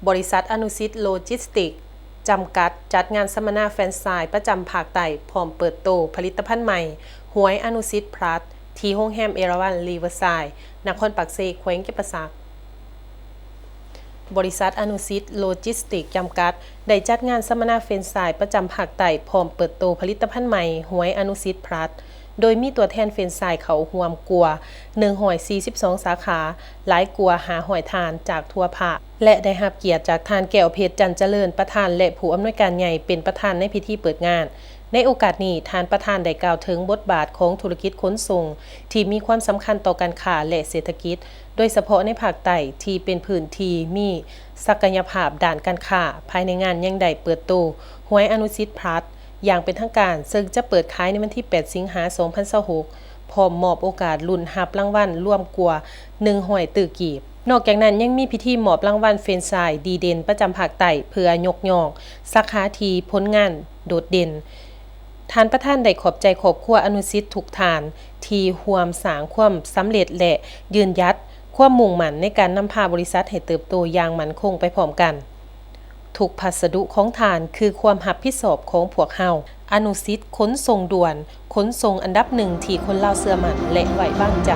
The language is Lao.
ບໍລິສັດອະນຸສິດໂລຈິສຕິກຈຳກັດ ຈັດງານສຳມະນາແຟຣນໄຊປະຈຳພາກໃຕ້ ພ້ອມເປີດໂຕຜະລິດຕະພັນໃໝ່ ຫວຍອະນຸສິດພລັດ ທີ່ໂຮງແຮມເອລາວັນຣີເວີໄຊ ນະຄອນປາກເຊ ແຂວງຈຳປາສັກ. ບໍລິສັດອະນຸສິດໂລຈິສຕິກຈຳກັດ ໄດ້ຈັດງານສຳມະນາແຟຣນໄຊປະຈຳພາກໃຕ້ ພ້ອມເປີດໂຕຜະລິດຕະພັນໃໝ່ ຫວຍອະນຸສິດພລັດ ໂດຍມີຕົວແທນແຟຣນໄຊເຂົ້າຮ່ວມກວ່າໜຶ່ງຮ້ອຍສີ່ສິບສອງສາຂາ, ຫຼາຍກວ່າຫ້າຮ້ອຍທ່ານຈາກທົ່ວພາກ ແລະ ໄດ້ຮັບກຽດຈາກທ່ານ ແກ້ວເພັດ ຈັນຈະເລີນ ປະທານ ແລະ ຜູ້ອຳນວຍການໃຫຍ່ ເປັນປະທານໃນພິທີເປີດງານ. ໃນໂອກາດນີ້, ທ່ານປະທານໄດ້ກ່າວເຖິງບົດບາດຂອງທຸລະກິດຂົນສົ່ງທີ່ມີຄວາມສຳຄັນຕໍ່ການຄ້າ ແລະ ເສດຖະກິດ, ໂດຍສະເພາະໃນພາກໃຕ້ທີ່ເປັນພື້ນທີ່ມີສັກກະຍະພາບດ້ານການຄ້າ. ພາຍໃນງານຍັງໄດ້ເປີດໂຕຫວຍອະນຸສິດພລັດ ຢ່າງເປັນທາງການ, ເຊິ່ງຈະເປີດຂາຍໃນວັນທີແປດ ສິງຫາ ສອງພັນຊາວຫົກ ພ້ອມມອບໂອກາດລຸ້ນຮັບລາງວັນລວມກວ່າໜຶ່ງຮ້ອຍຕື້ກີບ. ນອກຈາກນັ້ນ, ຍັງມີພິທີມອບລາງວັນແຟຣນໄຊດີເດັ່ນປະຈຳພາກໃຕ້ ເພື່ອຍົກຍ້ອງສາຂາທີ່ຜົນງານໂດດເດັ່ນ. ທ່ານປະທານໄດ້ຂອບໃຈຄອບຄົວອະນຸສິດທຸກທ່ານ ທີ່ຮ່ວມສ້າງຄວາມສຳເລັດ ແລະ ຢືນຢັດຄວາມມຸ່ງໝັ້ນໃນການນຳພາບໍລິສັດໃຫ້ເຕີບໂຕຢ່າງໝັ້ນຄົງໄປພ້ອມກັນ. ທຸກພັດສະດຸຂອງທ່ານຄືຄວາມຮັບຜິດຊອບຂອງພວກເຮົາ. ອະນຸສິດຂົນສົ່ງດ່ວນ, ຂົນສົ່ງອັນດັບໜຶ່ງທີ່ຄົນລາວເຊື່ອໝັ້ນ ແລະ ໄວ້ວາງໃຈ.